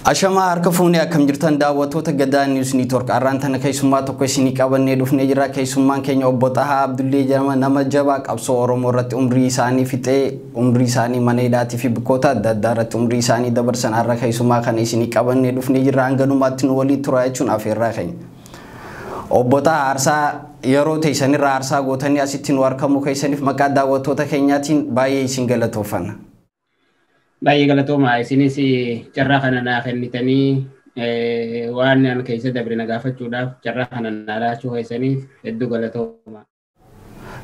Ashamaa harka fuunee akkam jirtan daawwattoota Gadaa News Network arraan tana keessummaa tokko isinii qabannee dhufnee jira. Keessummaan keenya obbo Xahaa Abdullee jedhama. Nama jabaa qabsoo Oromoo irratti umrii isaanii fixee umrii isaanii mana hidhaatii fi bikkoota adda addaa irratti umrii isaanii dabarsan har'a keessummaa kana isinii qabannee dhufnee jira. Hanganumaatti nu waliin tura jechuun afeerraa keenya. Obbo Xahaa aarsaa yeroo teessanirraa aarsaa gootanii asitti nu argamuu keessaniif maqaa daawwattoota keenyaatiin baay'ee isin galatooffanna. Baay'ee galatooma. Isinis carraa kana naa kennitanii waan an keessa dabre na gaafachuudhaaf carraa kana naa laachuu keessaniif hedduu galatooma.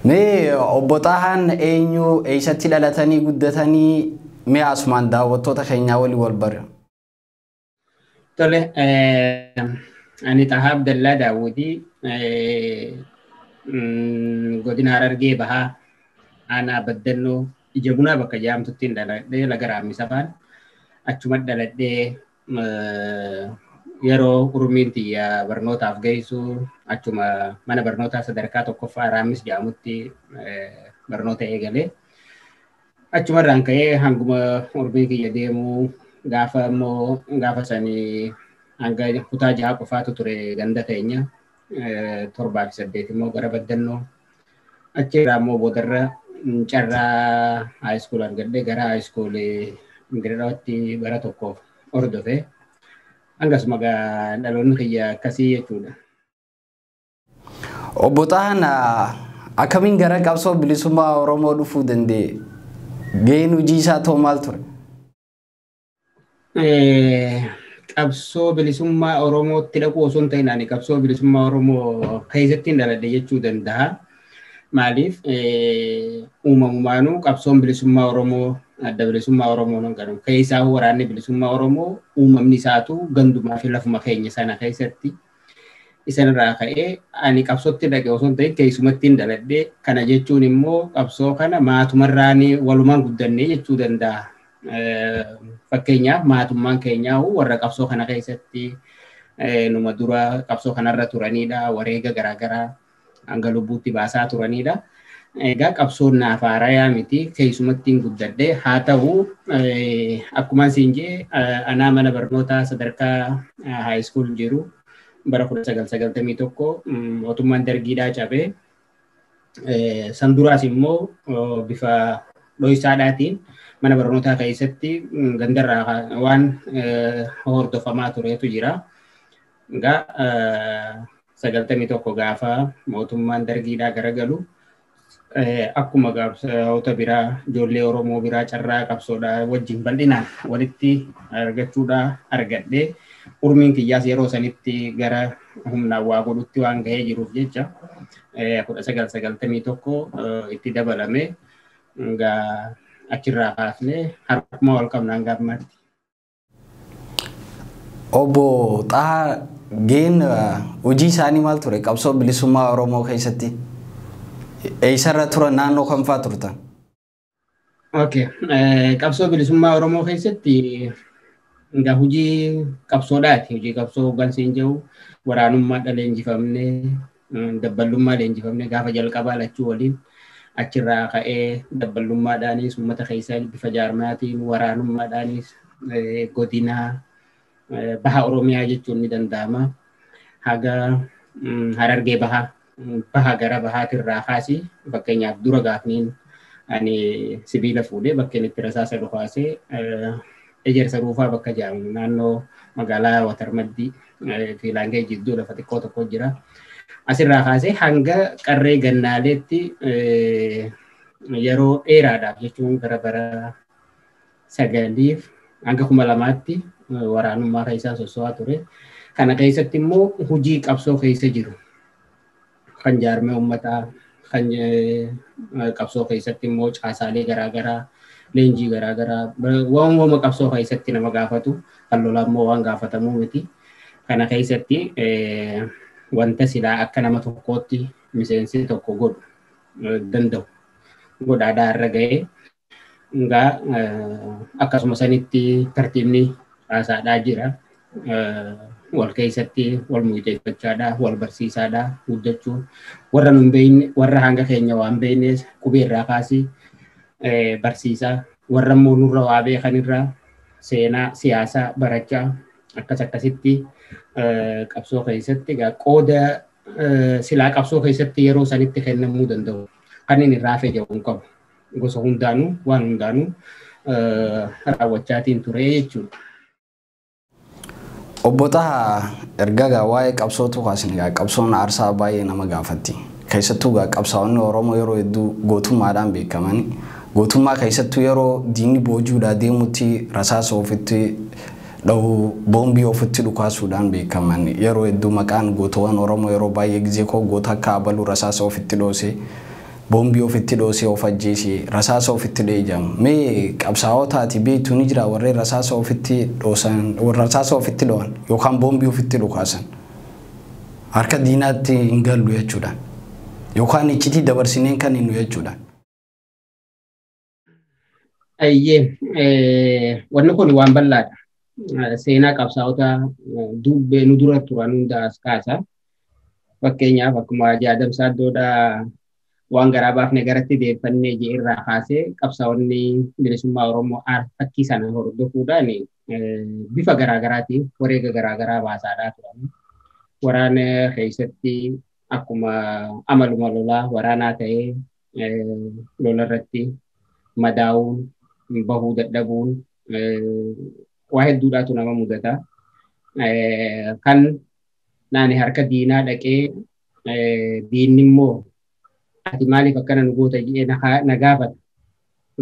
Mee obbo Xahaan eenyu, eessatti dhalatanii guddatanii, mee asumaan daawwattoota keenyaa waliin wal bare? Tole, ani Xahaa Abdallaa Daawwitii, godina Harargee Bahaa, aanaa Baddannoo, ija bunaa bakka jedhamtutti dhaladhee, laga Raammis afaan achuma dhaladhee. Yeroo umriin tiyya barnootaaf geessu achuma mana barnootaa sadarkaa tokkoffaa Raammis jedhamutti barnoota eegalee, achumarraan ka'ee hanguma umriin kiyya deemu, gaafa immoo gaafa sanii hanga kutaa 6 qofaatu ture ganda keenya, 7 fi 8 immoo gara Baddannoo, achirraa immoo boodarra carraa high school argadhee gara high school Dirreetti bara tokkoof hordofe. Hangasuma dhaloonni kiyya akkasii jechuudha. Obbo Xahaan akkamiin gara qabsoo bilisummaa Oromoo dhufuu danda'e? Gaheen hojii isaa ta'u maal ture? Qabsoo bilisummaa Oromootti dhaquu osoo hin ta'in, ani qabsoo bilisummaa Oromoo keessatti hin dhaladhe jechuu danda'a. Maaliif, uumamumaanuu qabsoon bilisummaa Oromoo, adda bilisummaa Oromoo nan ganu. Keessaa waraanni bilisummaa Oromoo uumamni isaatu gandumaa fi lafuma keenya sana keessatti isanirraa ka'ee ani qabsootti dhaqe osoo hin ta'in keessumatti hin dhaladhe. Kana jechuun immoo qabsoo kana maatumarraan walumaan guddannee jechuu danda'a. Fakkeenyaaf, maatummaan keenyaa warra qabsoo kana keessatti numa dura qabsoo kanarra turanidha. Wareega garaagaraa hanga lubbuutti baasaa turanidha. Egaa qabsoon naaf haarayaa miti, keessumatti hin guddadhe. Haa ta'u, akkuma siin jee, anaa mana barnootaa sadarkaa high school jiru bara 1991 mootummaan dargiidhaa cabee, san duraas immoo bifa dho'isaadhaatiin mana barnootaa keessatti gandarraa waan hordofamaa turetu jira. Egaa 91 gaafa mootummaan dargiidhaa garagalu, akkuma qabsaa'ota biraa, ijoollee Oromoo biraa carraa qabsoodhaa wajjin bal'inaan walitti argachuudhaa argadhee, urmiin kiyyaas yeroo sanitti gara humnaan waa godhutti waan gahee jiruuf jecha 1991 itti dabalame. Egaa achirraa kaasnee harkuma wal qabnaan gaafamatti. Obbo Xahaa, gaheen hojii isaanii maal ture qabsoo bilisummaa Oromoo keessatti? Eessarra turan, naannoo kam fa'aa turtan? Okay. Qabsoo bilisummaa Oromoo keessatti egaa hojii qabsoodhaati. Hojii qabsoo hoggansiin jiru waraanummaadha leenjifamnee, dabballummaa leenjifamnee, gaafa jalqabaa lachuu waliin, achirraa ka'ee dabballummaadhaanis uummata keessaa bifa jaarmaatiin waraanummaadhaanis godina baha Oromiyaa jechuun ni danda'ama. Haga Harargee baha, baha gara bahaatirraa kaasii, fakkeenyaaf dura gaafniin ani sibiila fuudhee bakkeen itti rasaasa dhukaasee Ejersa Ruufaa bakka jedhamu, naannoo magaalaa Watarmaddii fi Laangee jidduu lafa xiqqoo tokko jira. Asirraa kaasee hanga qarree gannaaleetti yeroo dheeraadhaaf, jechuun gara bara 9 hanga 2000tti waraanummaa keessaa sosso'aa ture. Kana keessatti immoo hojii qabsoo keessa jiru kan jaarmee uummataa, kan qabsoo keessatti immoo caasaalee garaagaraa, leenjii garaagaraa, waan wama qabsoo keessatti nama gaafatu, kan lolaa immoo waan gaafatamuu miti. Kana keessatti wanta silaa akka nama tokkootti miseensi tokko godhu danda'u godhaadhaa irra ga'ee, egaa akkasuma sanitti tartiibni caasaadhaa jira. Wal keessatti wal muyiteeffachaadhaa, wal barsiisaadhaa guddachuu, warra nun beekne, warra hanga keenya waan beeknes qubee irraa kaasii barsiisaa, warra immoo nurra waa beekanirraa Seenaa siyaasaa barachaa akkas akkasitti qabsoo keessatti qooda silaa qabsoo keessatti yeroo sanitti kennamuu danda'u. Kan inni irraa hafe jedhu hin qabu. Gosa hundaanuu waan hundaanuu raawwachaatiin ture jechuudha. Obbo Xahaa, erga gaa waa'ee qabsootu kaasne, gaa qabsoon aarsaa baay'ee nama gaafatti. Keessattuu gaa qabsaa'onni Oromoo yeroo hedduu gootummaadhaan beekaman. Gootummaa keessattuu yeroo diinni boojuudhaa deemutti rasaasa ofitti dhahuu, boombii ofitti dhukaasuudhaan beekaman. Yeroo hedduu maqaan gootawwan Oromoo yeroo baay'ee gizee koo goota akka abaluu rasaasa ofitti dhoose, boombii ofitti dhoosee of ajjeese, rasaasa ofitti dha'ee jedhamu. Mee qabsaa'ota ati beektu ni jira warreen rasaasa ofitti dhoosan, rasaasa ofitti dho'an yookaan boombii ofitti dhukaasan? Harka diinaatti hin gallu jechuudha. Yookaan iccitii dabarsineen kan hinnu jechuudha. Ayyee, wanni kun waan bal'aadha. Seenaa qabsaa'ota dubbee nu dura turan hunda as kaasa. Fakkeenyaaf akkuma Jaadamsaa Iddoodhaa waan garaa baafne garatti deeffannee jee irraa kaasee qabsaa'onni bilisummaa Oromoo fakkii sana hordofuudhaan bifa garaagaraatiin wareega garaagaraa baasaadhaa turan. Waraana keessatti akkuma amaluma lolaa waraanaa ta'ee lola irratti madaa'uun, bahuu dadhabuun waa hedduudhaatu nama mudata. Kan naani harka diinaa dhaqee diinni immoo ati maaliif akkana nu goota jedhee na gaafata.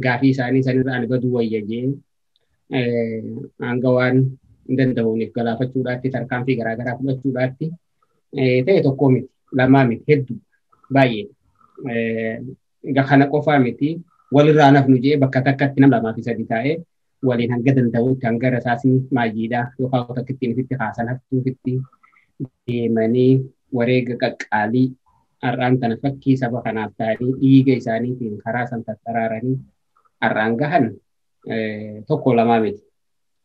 Gaafii isaanii sanirra ani baduu wayya jedhee hanga waan danda'uuniif galaafachuudhaatti tarkaanfii garaagaraa fudhachuudhaatti ta'e tokkoo miti, lamaa miti, hedduu baay'ee. Kana qofaa miti, walirraa nafnu jedhee bakka takkatti nama lamaa fi sadi taa'ee waliin hanga danda'utti hanga rasaasni maayyiidhaa yookaan takka ittiin ofitti kaasan haftuufitti deemanii wareega qaqqaalii har'aan tana fakkii saba kanaaf ta'anii dhiiga isaaniitiin karaa san tattaraaranii har'aan gahan tokko lamaa miti,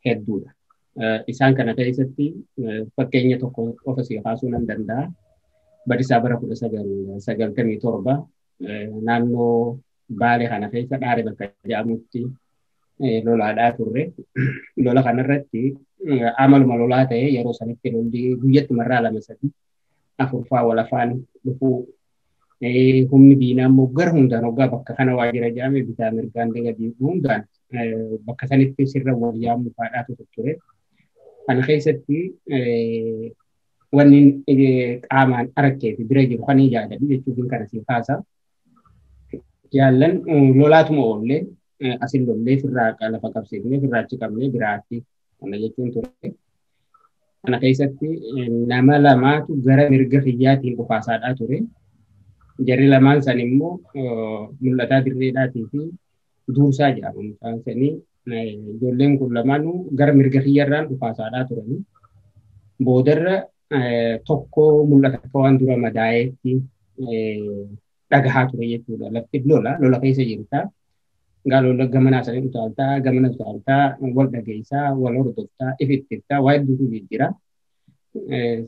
hedduudha. Isaan kana keessatti fakkeenya tokko qofa si kaasuu nan danda'a. Badisaa bara 1997 naannoo Baalee kana keessa Dhaare bakka jedhamutti lolaadhaa turre. Lola kanarratti amaluma lolaa ta'ee yeroo sanitti lolli guyyatti marraa lama sadi afurfaa wal afaan dhufuu, humni diinaa immoo gara hundaan hoggaa bakka kana waa jira jedhame bitaa mirgaan gadi hundaan bakka sanitti sirra wal yaamuu faadhaatu ture. Kana keessatti wanni qaamaan arkee fi bira jiru kan yaadadhu jechuun kana si kaasa. Jaallan lolaatuma oollee asin lollee firraa lafa qabsiifnee firraa achi qabnee biraatti kana jechuun ture. Kana keessatti nama lamaatu gara mirga kiyyaatiin dhukaasaadhaa ture. Jarri lamaan san immoo Mul'ataa Dirreedhaatii fi Duursaa jedhamu. Mucaan sanii ijoolleen kun lamaanuu gara mirga kiyyarraan dhukaasaadhaa turani. Boodarra tokko mul'ata akka waan dura madaa'eetti dhagahaa ture jechuudha. Lafti lola, lola keessa jirta. Gaa lola gamanaa sanii utaaltaa, gamana utaaltaa, wal dhageessaa, wal hordoftaa, if ittiftaa, waa hedduutu jijjiira.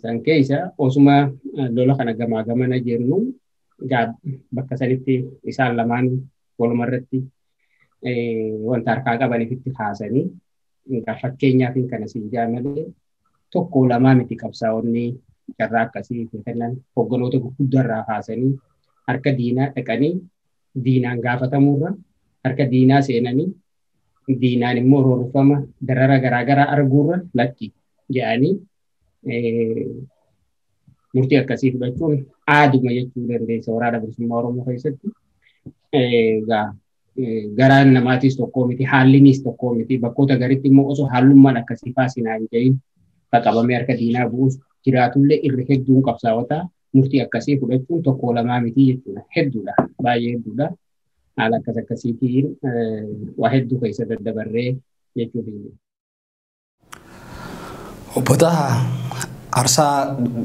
San keessa osuma lola kana gamaa gamana jennu gaa bakka sanitti isaan lamaan walumarratti wanta harkaa qabaniif itti kaasanii. Egaa fakkeenyaaf kana siin jaa malee tokko lamaa miti. Qabsaa'onni carraa akkasii kennan hogganoota gurguddaa irraa kaasanii harka diinaa dhaqanii diinaan gaafatamuurra harka diinaa seenanii diinaan immoo roorrifama darara garaagaraa arguurra lakki jedhanii murtii akkasii fudhachuun aaduma jechuu dandeessa Waraana Bilisummaa Oromoo keessatti. Egaa garaan namaatis tokkoo miti, haallinis tokkoo miti. Bakkoota garitti immoo osoo haallummaan akkasii faasinaa hin jedhin qabamee harka diinaa bu'us jiraatullee irri hedduun qabsaa'otaa murtii akkasii fudhachuun tokko lamaa miti jechuudha. Hedduudha, baay'ee hedduudha. Haala akkas akkasiitiin waa hedduu keessa daddabarree jechuudha. Obbo Taha,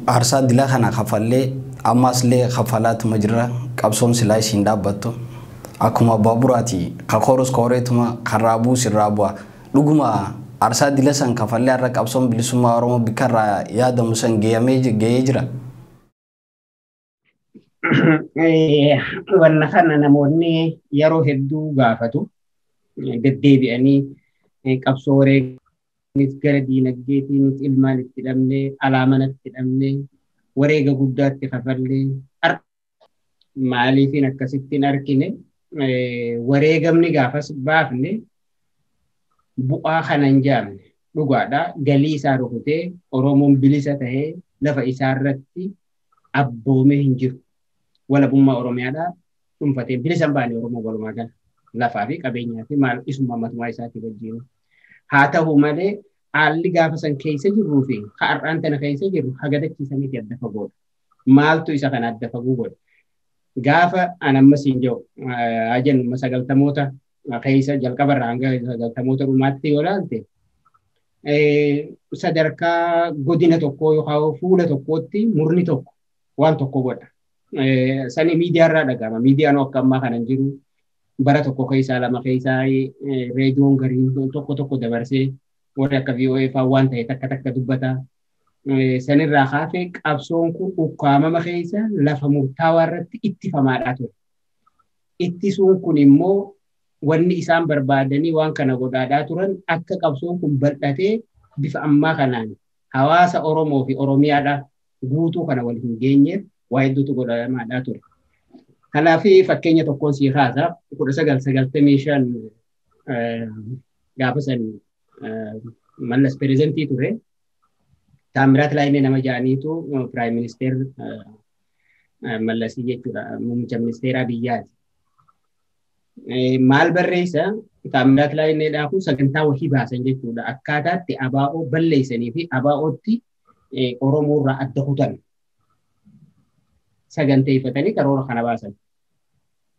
aarsaa dilaa kana kafallee ammas illee kafalaatuma jirra. Qabsoon silaa isiin dhaabbattu. Akkuma baaburaati kakoorus kooreetuma karraa buus irraa bu'a. Dhuguma aarsaa dila san kafallee har'a qabsoon bilisummaa Oromoo bikka irraa yaadamu san geeyamee gahee jira. Wanna kana namoonni yeroo hedduu gaafatu deddeebi'anii. Qabsoo wareegnis gara diinagdeetiinis ilmaan itti dhabnee alaa manatti dhabnee wareega guddaatti kafallee maaliifin akkasitti hin argine wareegamni gaafas baafne bu'aa kana hin jaamne dhugaadha. Galii isaa rukutee Oromoon bilisa tahee lafa isaa irratti abboomee hin jiru. Walabummaa Oromiyaadhaa dhuunfatee bilisa hin baane Oromoo walumaa gala. Lafaa fi qabeenyaa fi maal isuma matumaa isaatii wajjin. Haa ta'u malee haalli gaafa san keessa jirruu fi har'aan tana keessa jirru hagadachiisaniiti adda fagoodha. Maaltu isa kana adda fagoo godha? Gaafa an ammas hin jiru haa jennu sagaltamoota keessa jalqabarraa hanga sagaltamoota dhumaatti yoo ilaalte sadarkaa godina tokkoo yookaan fuula tokkootti murni tokko waan tokko godha. Sani miidiyaarraa dhagahama. Miidiyaan akka ammaa kana hin jiru. Bara tokko keessaa lama keessaa reediyoon gariin tokko tokko dabarsee warri akka VOA fa'aa waan ta'e takka takka dubbata. Sanirraa kaafee qabsoon kun ukkaamama keessa lafa murtaawaa irratti ittifamaadhaa ture. Ittisuun kun immoo wanni isaan barbaadanii waan kana godhaadhaa turan akka qabsoon kun bal'atee bifa ammaa kanaan hawaasa Oromoo fi Oromiyaadhaa guutuu kana wal hin geenyeef waa hedduutu godhamaadhaa ture. Kanaaf fakkeenya tokkoon sii kaasa 1995 gaafa san Mallas pireezidantii ture. Taamiraat Laayinee nama jedhaniitu piraayim ministeer Mallasii jechuudha. Muummicha ministeeraa biyyaati. Maal barreessa Taamiraat Laayineedhaa kun sagantaa wahii baasan jechuudha. Akkaataatti ABO balleessanii fi ABOtti Oromoo irraa adda kutan saganteeffatanii karoora kana baasan.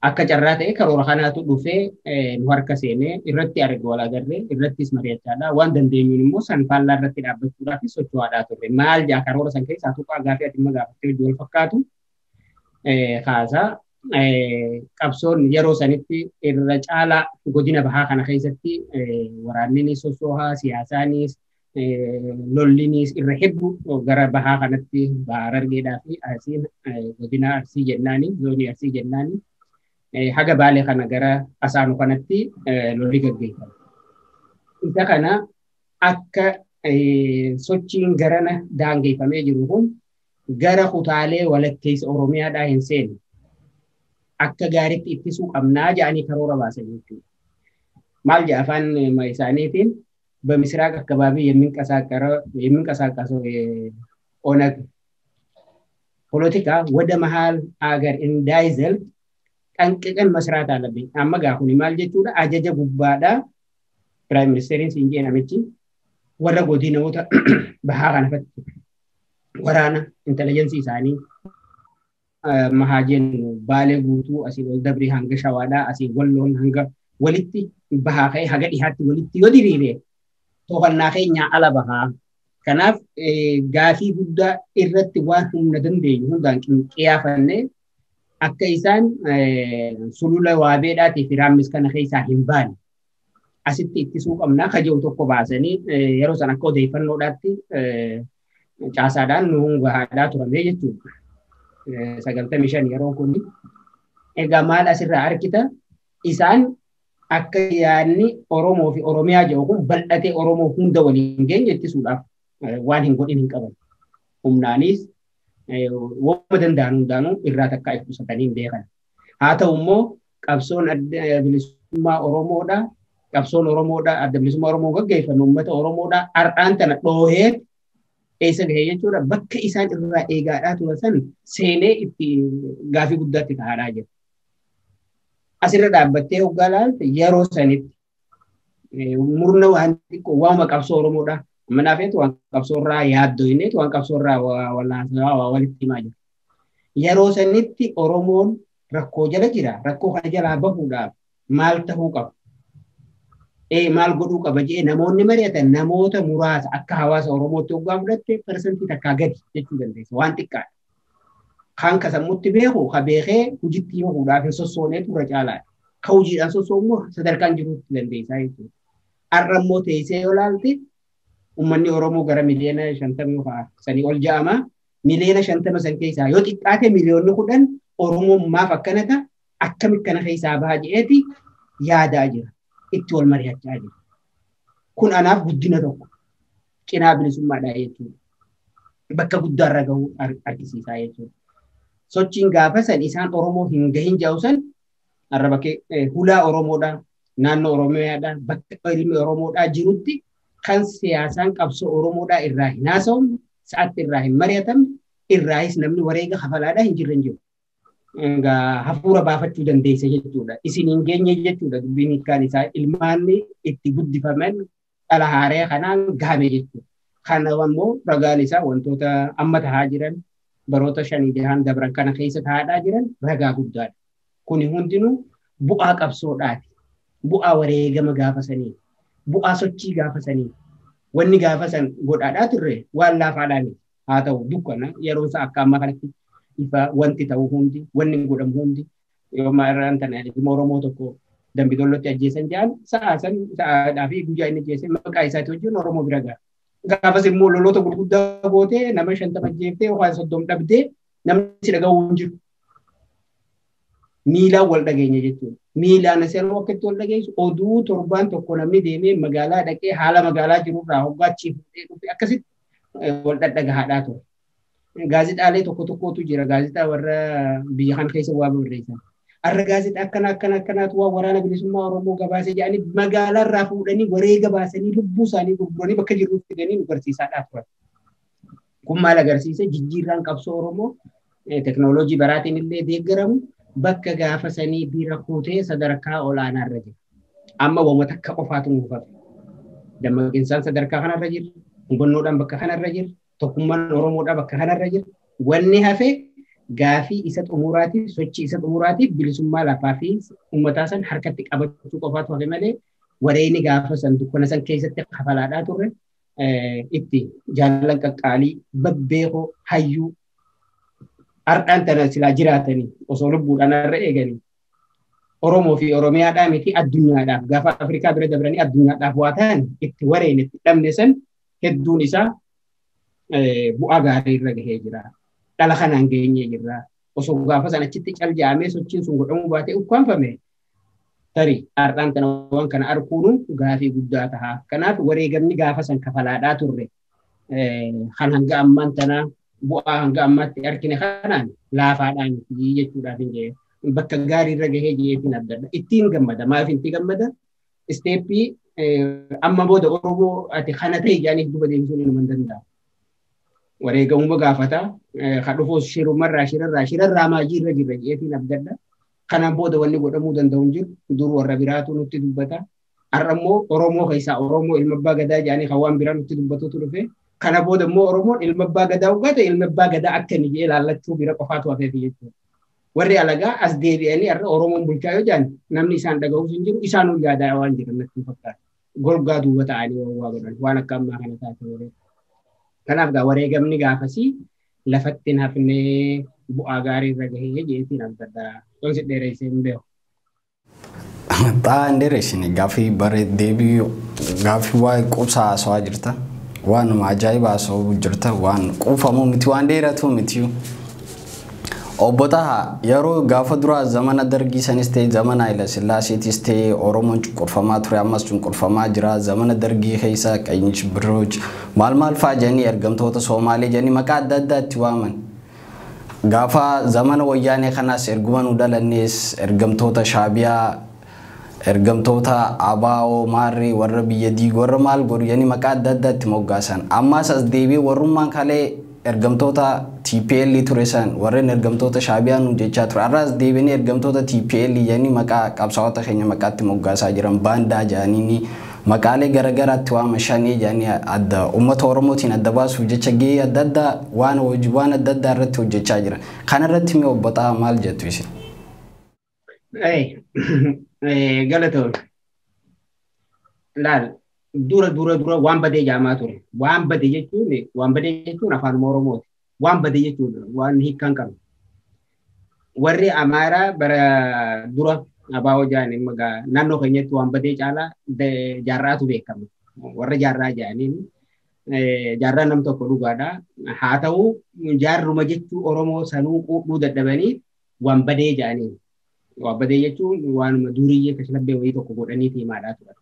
Akka carraa ta'e karoora kanaatu dhufee nu harka seenee irratti arge wal agarree irrattis mari'achaadha. Waan dandeenyuun immoo san faallaa irratti dhaabbachuudhaaf socho'aadhaa turre. Maal jaa karoora san keessaa tuqaa gaafii ati immoo gaafattee hojii wal fakkaatu kaasaa qabsoon yeroo sanitti irra caalaa godina bahaa kana keessatti waraanninis sochoohaa siyaasaanis lollinis irra hedduu gara bahaa kanatti Harargeedhaa fi Arsiin godina Arsii jennaani zoonii Arsii jennaani haga Baalee kana gara Asaanu kanatti lolli gaggeeffama. Isa kana akka sochiin garana daangeffamee jiru kun gara kutaalee walakkeessa Oromiyaadhaa hin seenne akka gaariitti ittisuu qabnaa jedhanii karoora baasan jechuudha. Maal jedha afaan isaaniitiin በምስራቅ አካባቢ የሚንቀሳቀሰው የኦነግ ፖለቲካ ወደ መሃል አገር እንዳይዘልቅ ጠንቅቀን መስራት አለብኝ። አመጋሁን ማል ጀቹዳ አጀጀ ጉባዳ ፕራይም ሚኒስተሪን ሲንጄ ነምቺ ወረ ጎዲነውታ በሃ ከነፈት ወራና ኢንተለጀንሲ ሳኒ መሃጀን ባሌ ጉቱ አሲ ደብሪ ሃንገ ሸዋዳ አሲ ወሎን ሃንገ ወሊቲ bahaa ka'ee haga dhihaatti walitti yoo diriire to'annaa keenya ala bahaa. Kanaaf gaafii guddaa irratti waan humna dandeenyu hundaan qiyaafannee akka isaan sulula waabeedhaatii fi raammis kana keessaa hin baane asitti ittisuu qabnaa kaji'u tokko baasanii yeroo san akka odeeffannoodhaatti caasaadhaan nuun gahaadhaa turamee jechuudha. 95 yeroon kun egaa maal asirraa argita isaan akka yaadni Oromoo fi Oromiyaa jedhu kun bal'atee Oromoo hunda waliin geenye ittisuudhaaf waan hin godhin hin qaban. Humnaanis waanuma danda'an hundaanuu irraa takkaa if qusatanii hin beekan. Haa ta'u immoo qabsoon adda bilisummaa Oromoodha. Qabsoon Oromoodha. Adda bilisummaa Oromoo gaggeeffannu uummata Oromoodha. Har'aan tana dhoohee eessa gahee jechuudha. Bakka isaan irraa eegaadhaa turan san seenee itti gaafii guddaatti ta'aadhaa jira. Asirra dhaabbattee hoggaa ilaalte yeroo sanitti murna waan xiqqoo waanuma qabsoo Oromoodha. Manaafeetu waan qabsoo irraa yaaddoo inneetu waan qabsoo irraa wallaansawaa walitti himaa jira. Yeroo sanitti Oromoon rakkoo jala jira. Rakkoo kana jalaa bahuudhaaf maal ta'uu qaba? Maal godhuu qaba jedhee namoonni mari'atan namoota muraasa akka hawaasa Oromootti hoggaa fudhatte parsantii takkaa gadi jechuu dandeessa. Waan xiqqaadha. Kan kasammutti beeku ka beekee hojiitti himuudhaaf hin sossooneetu irra caalaadha. Ka hojiidhaan sossoomu immoo sadarkaan jiruutti dandeessaa jechuudha. Har'a immoo teessee yoo ilaalte uummanni Oromoo gara miliyoona 50 sanii ol ja'ama. Miliyoona 50 san keessaa yoo xiqqaate miliyoonni 10 Oromoon maaf akkana ta'a akkamitti kana keessaa baha jedheeti yaadaa jira. Itti wal mari'achaa jira. Kun anaaf guddina tokko cinaa bilisummaadha jechuudha. Bakka guddaarra gahuu argisiisaa jechuudha. Sochiin gaafa san isaan Oromoo hin gahin jedhu san har'a bakkee hulaa Oromoodhaa, naannoo Oromiyaadhaa, bakka ilmi Oromoodhaa jirutti kan siyaasaan qabsoo Oromoodhaa irraa hin haasawamne, sa'aatti irraa hin mari'atamne, irraayis namni wareega kafalaadhaa hin jirre hin jiru. Hafuura baafachuu dandeessa jechuudha. Isin hin geenye jechuudha dubbiin hiikkaan isaa ilmaanni itti guddifaman dhala haaree kanaan gahame jechuudha. Kana ammoo ragaan isaa wantoota amma tahaa jiran baroota 5-6 dabran kana keessa tahaadhaa jiran ragaa guddaadha. Kuni hundinuu bu'aa qabsoodhaati. Bu'aa wareegama gaafa sanii. Bu'aa sochii gaafa sanii. Wanni gaafa san godhaadhaa turre waan laafaadhaa miti. Haa ta'u dukkana yeroo isaa akka ammaa kanatti ifa wanti ta'u hundi wanni godhamu hundi yoo irraan tana ilma Oromoo tokko Dambi Dollotti ajjeesan jedhan sa'a san sa'aadhaa fi guyyaa inni ajjeese maqaa isaati wajjin Oromoo bira gaha. Gaafas immoo loloota gurguddaa gootee nama 50 ajjeeftee yookaan 30 dhabdee namni si dhaga'uu hin jiru. Miilaan wal dhageenya jechuudha. Miilaan asirra akka itti wal dhageessu oduu torbaan tokko namni deemee magaalaa dhaqee haala magaalaa jirurraa hoggaa achii fuudhee dhufe akkasitti wal dhadhagahaadhaa ture. Gaazexaalee tokko tokkotu jira. Gaazexaa warra biyya kana keessa waa barreessan. Har'a gaazexaa akkana akkana akkanaatu waa waraana bilisummaa Oromoo gabaasee jedhanii magaalaarraa fuudhanii wareega baasanii lubbuu isaanii gurguranii bakka jirutti fidanii nu barsiisaadhaa turan. Kun maal agarsiisa? Jijjiirraan qabsoo Oromoo teknooloojii baraatiin illee deeggaramu bakka gaafa sanii bira kuutee sadarkaa olaanaarra jira. Amma waan takka qofaatu nuuf hafe. Dammaqinsaan sadarkaa kanarra jira. Hubannoodhaan bakka kanarra jira. Tokkummaan Oromoodhaa bakka kanarra jira. Wanni hafe gaafii isa xumuraatiif sochii isa xumuraatiif bilisummaa lafaa fi uummataa san harkatti qabachuu qofaatu hafe malee wareegni gaafa san dukkana san keessatti kafalaadhaa turre itti jaallan qaqqaalii babbeekoo hayyuu har'aan tana silaa jiraatanii osoo lubbuudhaan har'a eeganii Oromoo fi Oromiyaadhaa miti addunyaadhaaf gaafa Afrikaa bira dabranii addunyaadhaaf waa ta'an itti wareegni itti dhabne san hedduun isaa bu'aa gaarii irra gahee jira. Dhala kanaan geenyee jirra. Osoo gaafa san achitti cal jaamee sochiin sun godhamuu baatee ukkaanfame tarii har'aan tana waan kana arguun gaafii guddaa taha. Kanaaf wareegamni gaafa san kafalaadhaa turre kan hanga ammaan tana bu'aa hanga ammaatti argine kanaan laafaadhaan miti jechuudhaaf hin jedhe. Bakka gaarii irra gahee jeetiin abdadha. Ittiin gammada. Maaf itti gammada? Isteeppii amma booda Oromoo ati kana ta'e jedhanii duuba deebisuun inuma hin danda'amu. Wareegamuma gaafata. Kan dhufuus shirumarraa shirarraa maajii irra jirra jeetiin abdadha. Kanaan booda wanni godhamuu danda'u hin jiru. Dur warra biraatu nutti dubbata. Har'a immoo Oromoo keessaa Oromoo ilma abbaa gadaa jedhanii kan waan biraa nutti dubbatutu dhufe. Kana booda immoo Oromoon ilma abbaa gadaa hoggaa ta'e ilma abbaa gadaa akkami jedhee laallachuu bira qofaatu hafeef jechuudha. Warri alagaa as deebi'anii har'a Oromoon bulchaa yoo jedhan namni isaan dhaga'uus hin jiru isaanuu yaadaa waan jiran natti fakkaata. Golgaa duuba ta'anii waa godhan waan akka ammaa kana taate malee. Kanaaf gaa wareegamni gaafasii lafatti hin hafnee bu'aa gaarii irra gahee jeetiin abdadha. Dhonsi dheereessee hin beeku. Xaa'aan dheereessine gaafii bare deebii gaafii waa'ee qubsaa haasawaa jirta. Waanuma ajaa'iba haasawuu jirta. Waan quufamu miti waan dheeratu miti. Obbo Tahaa yeroo gaafa duraa zamana dargii sanis ta'e zamana Haayila Sillaaseetis ta'e Oromoon cunqurfamaa ture ammas cunqurfamaa jira. Zamana dargii keessa Qayinch Birrooj maal maal fa'aa jedhanii ergamtoota Somaalee jedhanii maqaa adda addaa itti waaman. Gaafa zamana wayyaanee kanaas erguma nu dhalannees ergamtoota Shaabiyaa ergamtoota ABO Maarree warra biyya diigu warra maal godhu jedhanii maqaa adda addaa itti moggaasan. Ammas as deebi'ee warrummaan kalee ergamtoota TPL ture san warreen ergamtoota Shaabiyaa nu jechaa ture. Har'as deebi'anii ergamtoota TPL jedhanii maqaa qabsaa'ota keenya maqaatti moggaasaa jiran baandaa jedhanii maqaalee garaagaraatti waama shanii jedhanii adda uummata Oromootiin adda baasuuf jecha gahee adda addaa waan hojii waan adda addaa irratti hojjechaa jiran. Kana irratti mee obbo Xahaa maal jettu isin? Galatoon. Laal dura dura dura waan badee jaamaa ture. Waan badee jechuun afaan Oromooti. Waan badee jechuun waan hiikkaan qabne. Warri Amaaraa bara dura ABO jedhanii maqaa naannoo keenyatti waan badee caalaa jaarraatu beekama. Warra jaarraa jedhaniin jaarraa nam tokko dhugaadha. Haa ta'u jaarruma jechuu Oromoo sanuu quudhuu dadhabanii waan badee jedhaniin. Waan badee jechuun waanuma duriyyee kashlabbee wayii tokko godhanii himaadhaa turan.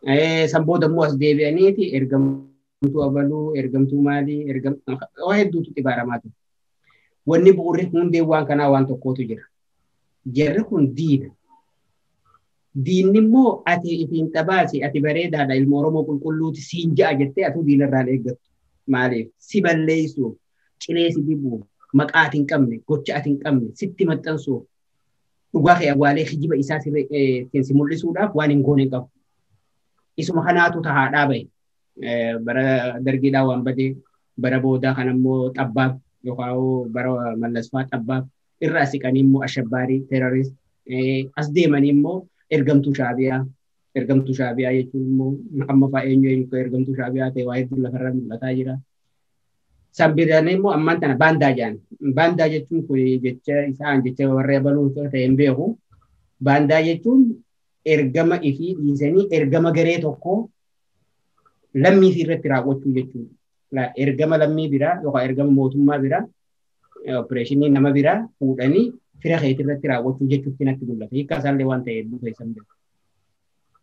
San booda immoo as deebi'aniiti ergamtuu abaluu, ergamtuu maalii, waa hedduutu xibaaramaa ture. Wanni bu'uurri hundeen waan kanaa waan tokkootu jira. Jarri kun diina. Diinni immoo ati ifiin xabaasi, ati bareedaadha, ilma Oromoo qulqulluuti siin ja'a jettee atuu diinarraan eeggattu. Maaliif? Si balleessuuf, cilee si dibuuf, maqaa ati hin qabne, gocha ati hin qabne, sitti maxxansuuf, dhugaa kee awwaalee kijiba isaa ittiin si mul'isuudhaaf waan hin goone hin qabu. Isuma kanaatu tahaadhaa bahe. Bara dargiidhaa waan badee, bara boodaa kan ammoo xabbaaf yookaan bara mallasfaa xabbaaf irraa siqanii immoo ashabbaarii teerorist as deemanii immoo ergamtuu shaabiyaa. Ergamtuu shaabiyaa jechuun immoo amma fa'aa eenyu eenyu ergamtuu shaabiyaa ta'e waa hedduu lafarra mul'ataa jira. San biraan immoo ammaan tana baandaa jedhan. Baandaa jechuun kun jecha isaan jecha warra baluu ta'e hin beeku. Baandaa jechuun ergama ifii dhiisanii ergama garee tokkoo lammii fi irratti raawwachuu jechuudha. Ergama lammii biraa yookaan ergama mootummaa biraa opereeshinii nama biraa fuudhanii fira keetii irratti raawwachuu jechuutti natti mul'ata. Hiikkaa isaallee waan ta'e hedduu keessan beeku.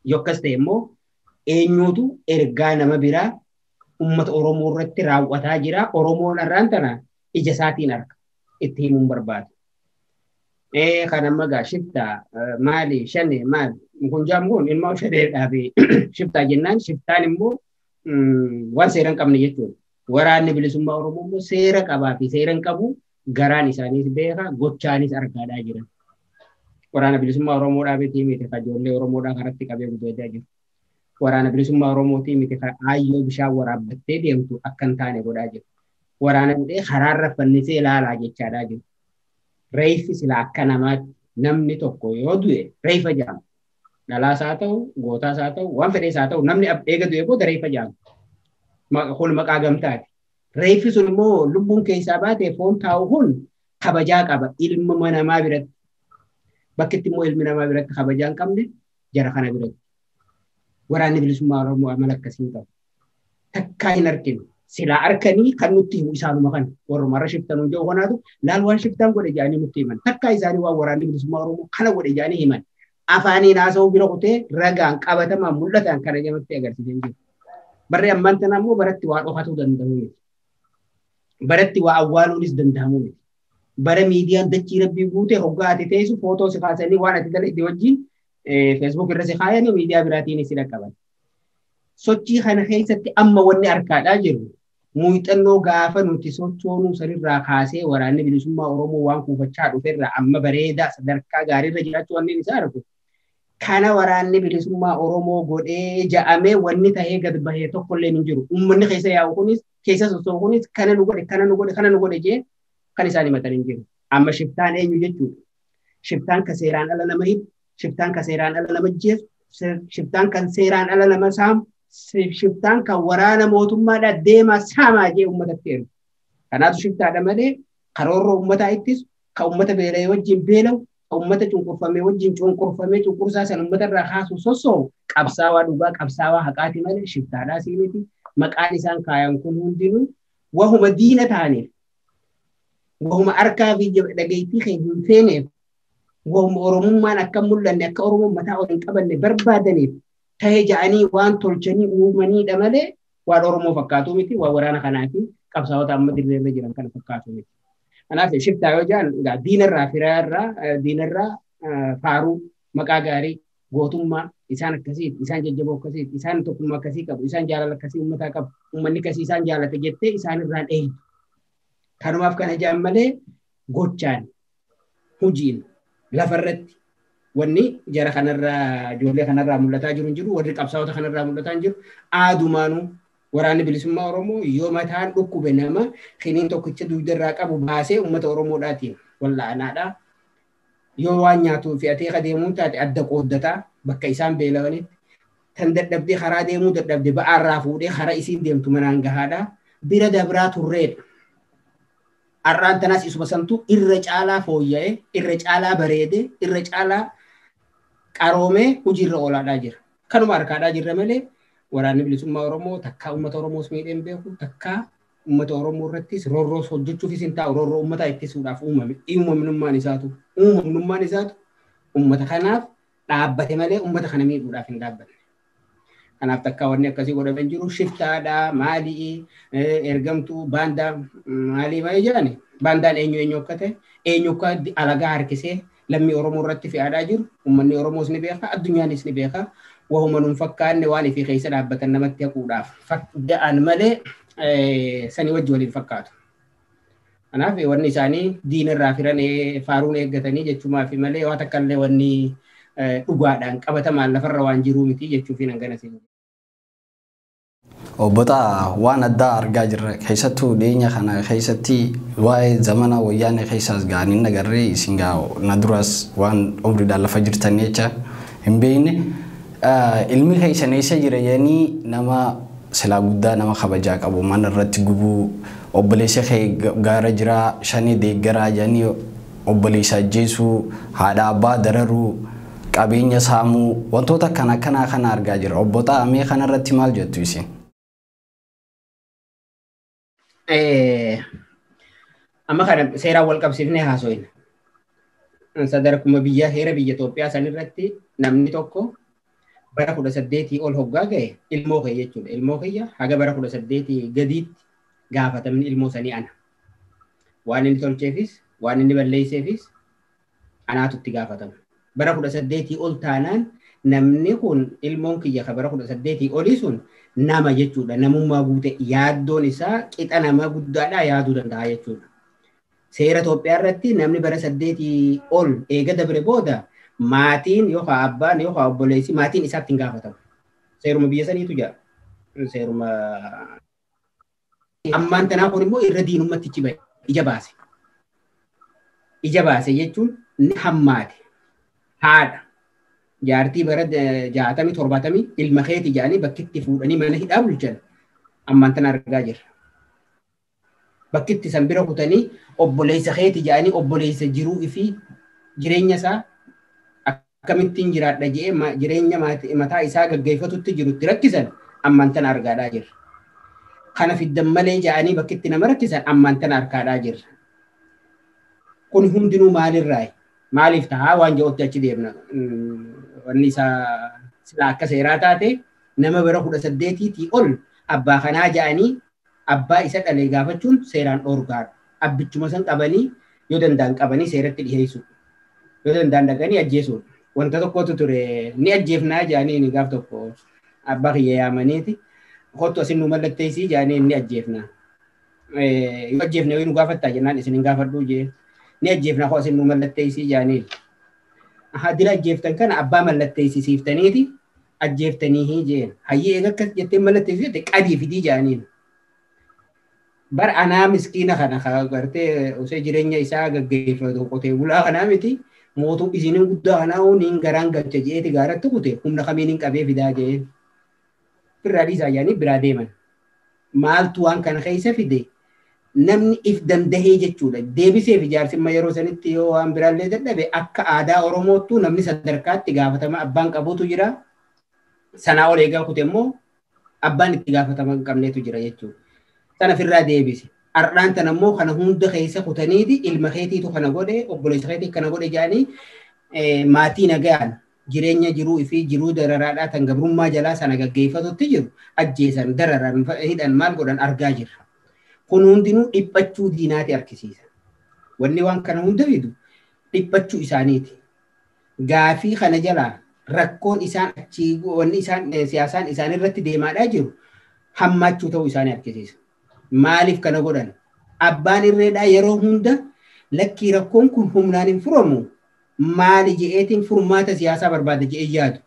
Yoo akkas ta'e immoo eenyuutu ergaa nama biraa uummata Oromoo irratti raawwataa jira. Oromoon har'aan tana ija isaatiin arga. Itti himuun barbaadu. Kan amma gaa shiftaa maali shane maali kun jaamu kun ilma shaneedhaa fi shiftaa jennaan shiftaan immoo waan seera hin qabne jechuudha. Waraanni bilisummaa Oromoo immoo seera qabaa fi seera hin qabu garaan isaaniis beeka gochaanis argaadhaa jiran. Waraana bilisummaa Oromoodhaa miti miti ka ijoollee Oromoodhaa karatti qabee guddachaa jiru. Waraana bilisummaa Oromootii miti ka aayyoo bishaan waraabbattee deemtu akka hin taane godhaa jiru. Waraana midhee karaarra fannisee ilaalaa jechaadhaa jiru. Reeffi sila akka namaatti namni tokko yoo du'e reeffa jedhama. Dhalaas haa ta'u, gootaas haa ta'u, waan fedhees haa ta'u namni eega du'e booda reeffa jedhama. Kun maqaa gamtaati. Reeffi sun immoo lubbuun keessaa baatee foon taa'u kun kabajaa qaba ilma namaa biratti. Bakki itti immoo ilmi namaa biratti kabajaa hin qabne jara kana biratti. Waraanni bilisummaa Oromoo amala akkasii hin qabu. Takkaa hin arginu. Silaa arkanii kan nutti himu isaanuma kana. Warruma irra shiftan hundee kanaatu laal waan shiftaan godhe jedhanii nutti himan. Takkaa isaanii waan waraanni bilisummaa Oromoo kana godhe jedhanii himan. Afaaniin haasa'uu bira kutee ragaan qabatamaan mul'atan kana namatti agarsiisee jiru. Barri ammaan tana immoo baratti waa dhokatuu danda'u miti. Baratti waa awwaaluunis danda'amu miti. Bara miidiyaan dachii rabbii guutee hoggaa ati teessu footoo si kaasanii waan ati dalagde wajjin feesbuuk irra si kaayanii miidiyaa biraatiin si dhaqqaban. Sochii kana keessatti amma wanni harkaadhaa jiru muuxannoo gaafa nuti sochoonuu sanirraa kaasee waraanni bilisummaa Oromoo waan kuufachaa dhuferraa amma bareedaa sadarkaa gaariirra jiraachuu wanneen isaa argu. Kana waraanni bilisummaa Oromoo godhee ja'amee wanni tahee gad bahee tokkollee hin jiru. Uummanni keessa yaa'u kunis keessa socho'u kunis kana nu godhe kana nu godhe kana nu godhe jee kan isaan himatan hin jiru. Amma shiftaan eenyu jechuudha. Shiftaan kan seeraan ala nama hidhu, shiftaan kan seeraan ala nama ajjeesu, shiftaan kan seeraan ala nama saamu, shiftaan kan waraana mootummaadhaa deemaa saamaa jee uummatatti ergu. Kanaatu shiftaadha malee karoorra uummataa ittisu, kan uummata beela'ee wajjin beela'u, kan uummata cunqurfamee wajjin cunqurfamee cunqursaa sana uummata irraa kaasu sossoo'u qabsaawaa dhugaa qabsaawaa haqaati malee shiftaadhaa sii miti. Maqaan isaan kaayan kun hundinuu wahuma diina ta'aniif, wahuma harkaa fi dhageettii kan hin feeneef, wahuma Oromummaan akka mul'anne akka Oromoon mataa ol hin qabanne barbaadaniif tahee ja'anii waan tolchanii uumaniidha malee waan Oromoo fakkaatu miti, waan waraana kanaa fi qabsaa'ota amma dirreerra jiran kana fakkaatu miti. Kanaaf shiftaa yoo jedhan egaa diinarraa firaarraa diinarraa faaruu maqaa gaarii gootummaa isaan akkasiiti, isaan jajjaboo akkasiiti, isaan tokkummaa akkasii qabu, isaan jaalala akkasii uummataa qabu, uummanni akkasii isaan jaalata jettee isaan irraan eeyyu. Kanumaaf kana jedhan malee gochaan hojiin lafarratti wanni jara kanarraa ijoollee kanarraa mul'ataa jiru hin jiru, warri qabsaa'ota kanarraa mul'ataa hin jiru. Aadumaanuu waraanni bilisummaa Oromoo yoo mataan dhukkube nama kiniin tokkicha dugdarraa qabu baasee uummata Oromoodhaatiin walla'anaadha. Yoo waan nyaatu fe'atee adeemuun taate adda qooddataa bakka isaan beelawanitti. Tan dadhabdee karaa deemuu dadhabde ba'aarraa fuudhee karaa isiin deemtu manaan gahaadha. Bira dabraa turreedha. Har'aan tanaas isuma santu irra caalaa fooyya'ee, irra caalaa bareedee, irra caalaa qaroomee hojiirra oolaadhaa jira. Kanuma harkaadhaa jirra malee waraanni bilisummaa Oromoo takkaa uummata Oromoos miidhee hin beeku, takkaa uummata Oromoo irrattis roorroos hojjechuufis hin taa'u, roorroo uummataa ittisuudhaaf uumame. Uumamnummaan isaatu uummata kanaaf dhaabbate malee uummata kana miidhuudhaaf hin dhaabbanne. Kanaaf takka wanni akkasii godhamee jiru shiftaadha, maalii, ergamtuu, baandaa, maalii maal jedhani. Baandaan eenyu eenyu akka ta'e, eenyu akka alagaa harkisee lammii Oromoo irratti fe'aadhaa jiru, uummanni Oromoos ni beeka, addunyaanis ni beeka. Wahuma nuun fakkaanne waan ifii keessa dhaabbatan namatti haquudhaaf da'an malee sanii wajji waliin fakkaatu. Kanaaf wanni isaanii diinarraa firan faaruun eeggatanii jechuumaa fi malee waan takka illee wanni dhugaadhaan qabatamaan lafarra waan jiruu miti jechuufi nan gana siin. Obbo Xahaa waan addaa argaa jirra. Keessattuu dhiyeenya kana keessatti waa'ee zamana wayyaanee keessaas ga'anii nagarree isin gaa na duraas waan umriidhaan lafa jirtan jecha hin beekne. Ilmi keessan eessa jira jedhanii nama silaa guddaa nama kabajaa qabu mana irratti gubuu obboleessa kee gaara jiraa shanii deeggaraa jedhanii obboleessa ajjeesuu haadha abbaa dararuu qabeenya saamuu wantoota akkana akkanaa kana argaa jira. Obbo Xahaa mee kanarratti maal jettu isin? Amma kana seeraan wal qabsiifnee haasofna. Sadarkuma biyya heera biyya Itoophiyaa sanirratti namni tokko bara 18 ol hoggaa gahe ilmoo kee jechuudha. Ilmoo kiyya haga bara 18 gadiitti gaafatamni ilmoo sanii ana. Waan inni tolcheefis waan inni balleesseefis anaatu itti gaafatama. Bara 18 ol taanaan namni kun ilmoon kiyya ka bara 18 olii sun nama jechuudha. Namummaa guute yaaddoon isaa qixa nama guddaadhaa yaaduu danda'a jechuudha. Seera Itoophiyaa irratti namni bara 8 ol eega dabre booda maatiin yookaan abbaan yookaan obboleessi maatiin isaatti hin gaafatamu. Seeruma biyya saniitu jira. Seeruma ammaan tanaa kun immoo irra diinummaatti ija baase. Ija baase jechuun ni hammaate. Haadha jaartii bara 60 70 ilma keeti jedhanii bakkitti fuudhanii mana hidhaa bulchan ammaan tana argaa jirra. Bakkitti san bira kutanii obboleessa keeti jedhanii obboleessa jiruu fi jireenya isaa akkamittiin jiraadha jedhee jireenya mataa isaa gaggeeffatutti jirutti rakkisan ammaan tana argaadhaa jirra. Kana fiddan malee jedhanii bakkitti nama rakkisan ammaan tana argaadhaa jirra. Kun hundinuu maalirraayi? Maaliif ta'a waan jedhutti achi deemna. Wanni isaa silaa akka seeraa taate nama bara 18 ol abbaa kanaa jedhanii abbaa isa dhalee gaafachuun seeraan dhoorgaadha. Abbichuma san qabanii yoo danda'an qabanii seeratti dhiyeessu. Yoo danda'an dhaqanii ajjeesuudha. Wanta tokkotu ture ni ajjeefnaa jedhanii gaaf tokko abbaa kiyya yaamaniiti. Kottu asin nu mallatteessii jedhanii ni ajjeefnaa. Yoo ajjeefne yoo nu gaafattaa jennaan isin hin gaafadhuu jee. Ni ajjeefnaa koo asin nu mallatteessii jedhanii. Dila ajjeeftan kana abbaa mallatteessisiiftaniiti ajjeeftanii jeen. Hayyee eega akkas jettee mallatteessii jette qadii fidii jedhaniin. Bar anaa miskiina kana gartee osoo jireenya isaa gaggeeffatu qotee bulaa kanaa miti mootuu isiniin guddaa kanaa niin garaan galcha jeeti gaaratti kute humna kamiin hin qabee fidaa jeen. Birraa dhiisaa jedhanii biraa deeman. Maaltu waan kana keessa fide namni if dandahee jechuudha. Deebiseef ijaarsimma yeroo sanitti yoo waan biraallee dadhabe akka aadaa Oromoottuu namni sadarkaatti gaafatama abbaan qabutu jira. Sanaa ol eegaa kute immoo abbaan itti gaafatama hin qabnetu jira jechuudha. Sana ofirraa deebise. Har'aan tana immoo kana hunda keessa kutaniiti ilma keetiitu kana godhe obboleessa keetii kana godhe jedhanii maatii nagaan jireenya jiruu fi jiruu dararaadhaa tan gabrummaa jalaa sana gaggeeffatutti jiru ajjeesan dararan hidhan maal godhan argaa jirra. Kun hundinuu dhiphachuu diinaati argisiisa. Wanni waan kana hunda fidu dhiphachuu isaaniiti. Gaafii kana jalaa rakkoon isaan achii wanni isaan siyaasaan isaan irratti deemaadhaa jiru hammaachuu ta'uu isaanii argisiisa. Maaliif kana godhan? Abbaan irreedhaa yeroo hunda lakkii rakkoon kun humnaan hin furamu maali je'eetiin furmaata siyaasaa barbaada je'ee yaadu.